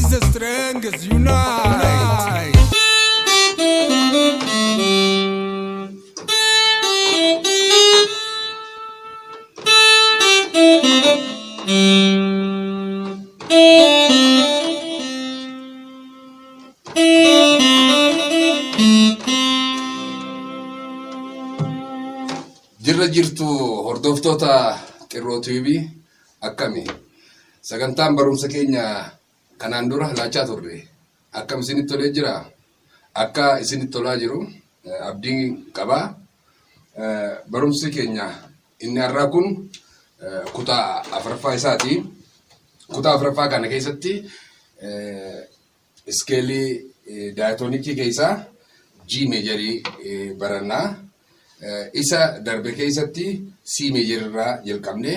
is the strength unite. Jirra jirtu hordoftoota Xirroo TV akkami? Sagantaan barumsa keenya kanaan dura laachaa turre akkam isinitti tolee jira? Akka isinitti tolaa jiru abdiin qaba. Barumsi keenya inni har'aa kun kutaa afuraffaa isaati. Kutaa afuraffaa kana keessatti Iskeelii daayatoonikii keessaa G meejarii baranna. Isa darbe keessatti C meejarii irraa jalqabne.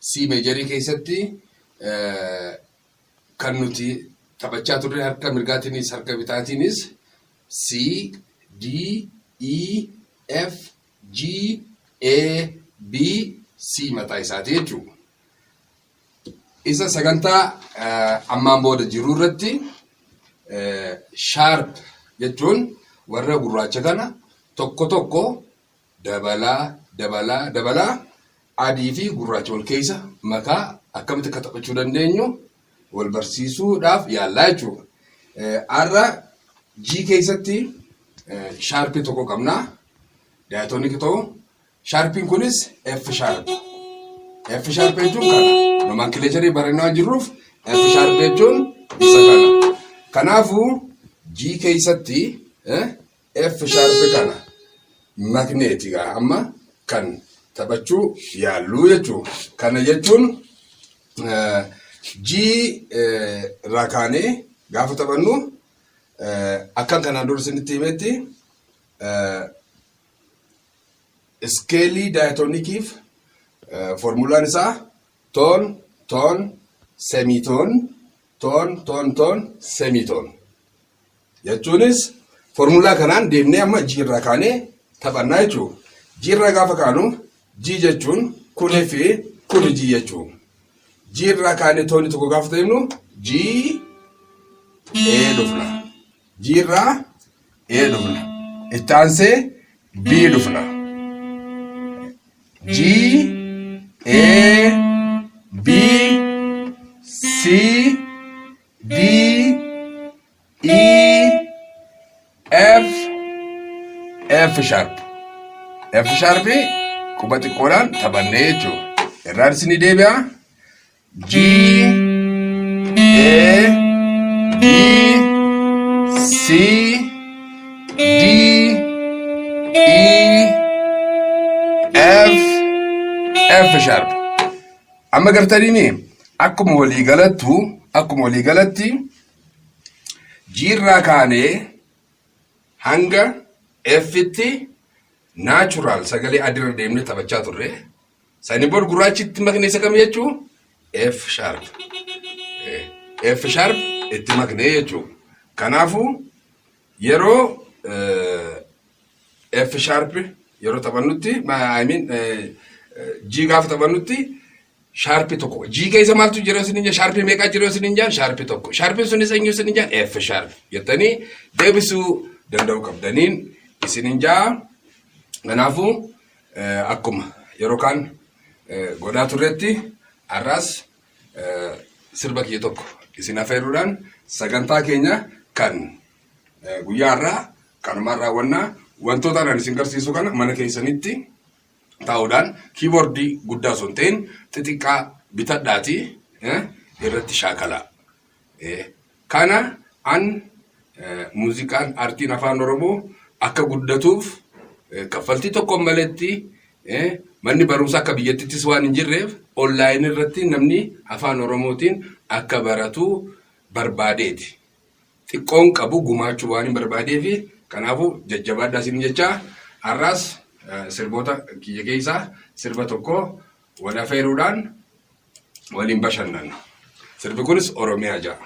C meejarii keessatti kan nuti taphachaa turre harka mirgaatiinis harka bitaatiinis C, D, E, F, G, A, B, C mataa isaati jechuudha. Isa sagantaa ammaan booda jiru irratti shaarp jechuun warra gurraacha kana tokko tokko dabalaa dabalaa dabalaa adii fi gurraacha wal keessa makaa akkamitti akka taphachuu dandeenyu wal barsiisuudhaaf yaallaa jechuudha. Har'a G keessatti shaarpii tokko qabna. Daayatoonikii ta'u Shaarpiin kunis F sharp. F sharp jechuun kana. Nomankileecharii barannaa waan jirruuf F sharp jechuun isa kana. Kanaafuu G keessatti F sharp kana makneeti gaa amma kan taphachuu yaalluu jechuudha. Kana jechuun G irraa kaanee gaafa taphannu akkan kanaan dura isinitti himetti Iskeelii daayatoonikiif foormulaan isaa toon toon semiitoon toon toon toon semiitoon jechuunis foormulaa kanaan deemnee amma G irraa kaanee taphannaa jechuudha. G irraa gaafa kaanu G jechuun kunii fi kuni G jechuudha. G irraa kaanee toonii tokko gaafa deemnu G A dhufna. G irraa A dhufna. Itti aansee B dhufna. G A B C D E F F sharp. F sharp quba xiqqoodhaan taphannee jechuudha. Irraan isinii deebi'a. G A B C D E F F sharp. Amma gartaniini akkuma walii galattu akkuma walii galatti G irraa kaanee hanga F'tti natural sagalee adiirra deemnee taphachaa turre. Sanii booda gurraachi itti makne isa kam jechuu? F sharp. F sharp itti makne jechuu. Kanaafuu yeroo F sharp yeroo taphannutti I mean G gaafa taphannutti shaarpii tokko. G keessa maaltu jira isin hin shaarpii meeqaa jira isin hin jaan shaarpii tokko. Shaarpiin sunis eenyu isin hin jaan F sharp jettanii deebisuu danda'uu qabdaniin isin hin jaa. Kanaafuu Akkuma yeroo kaan godhaa turretti har'aas sirba kiyya tokko isin afeeruudhaan sagantaa keenya kan guyyaa har'aa kanumaan raawwannaa wantoota ani isin garsiisu kana mana keessanitti taa'uudhaan kiiboordii guddaa osoo hin ta'in xixiqqaa bitadhaatii irratti shaakalaa. Kana an muuziqaan aartiin afaan Oromoo akka guddatuuf kaffaltii tokkoon maletti manni barumsaa akka biyyattiittis waan hin jirreef onlaayinii irratti namni afaan Oromootiin akka baratu barbaadeeti. Xiqqoon qabu gumaachuu waan hin barbaadeefi kanaafuu jajjabaadhaa isin jechaa har'aas sirboota kiyya keessaa sirba tokko wal afeeruudhaan waliin bashannanna. Sirbi kunis Oromiyaa ja'a.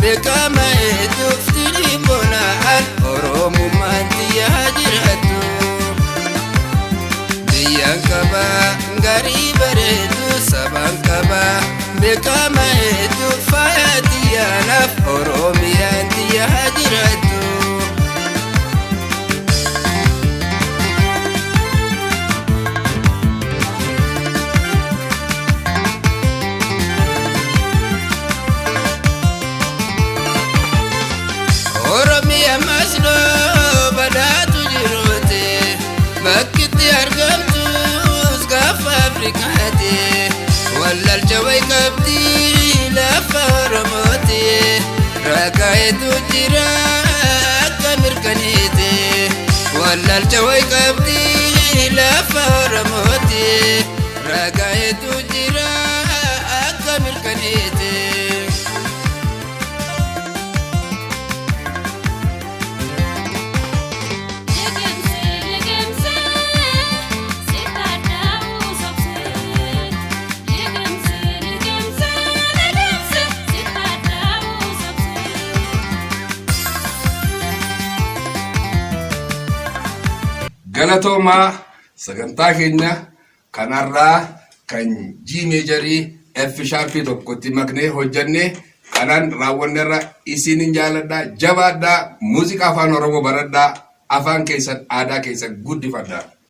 beekama hedduuf tiriboonaan Oromummaan xiyyaa jiraattu. Biyyaan qaba gaarii bareedu sabaan qaba beekama hedduu faaya xiyyaanaaf Oromiyaan xiyyaa jiraattu. Oromiyaa masloo badhaatu jiruuti bakkitti argamtus gaafa Afrikaati wallaalcha wayi qabdi lafa Oromooti ragaa hedduu jira akka mirkaniiti wallaalcha wayi qabdi lafa Oromooti ragaa hedduu jira akka mirkaniiti. Liqimsee liqimsee si taaddaa'u sobsee. Liqimsee liqimsee liqimsee si taaddaa'u sobsee. Galatoomaa sagantaa keenya kanarraa kan G meejarii F shaarpii tokkotti maknee hojjannee kanaan raawwannerra isinin jaaladhaa jabaadhaa muuziqaa afaan Oromoo baradhaa afaan keessan aadaa keessan guddifadhaa.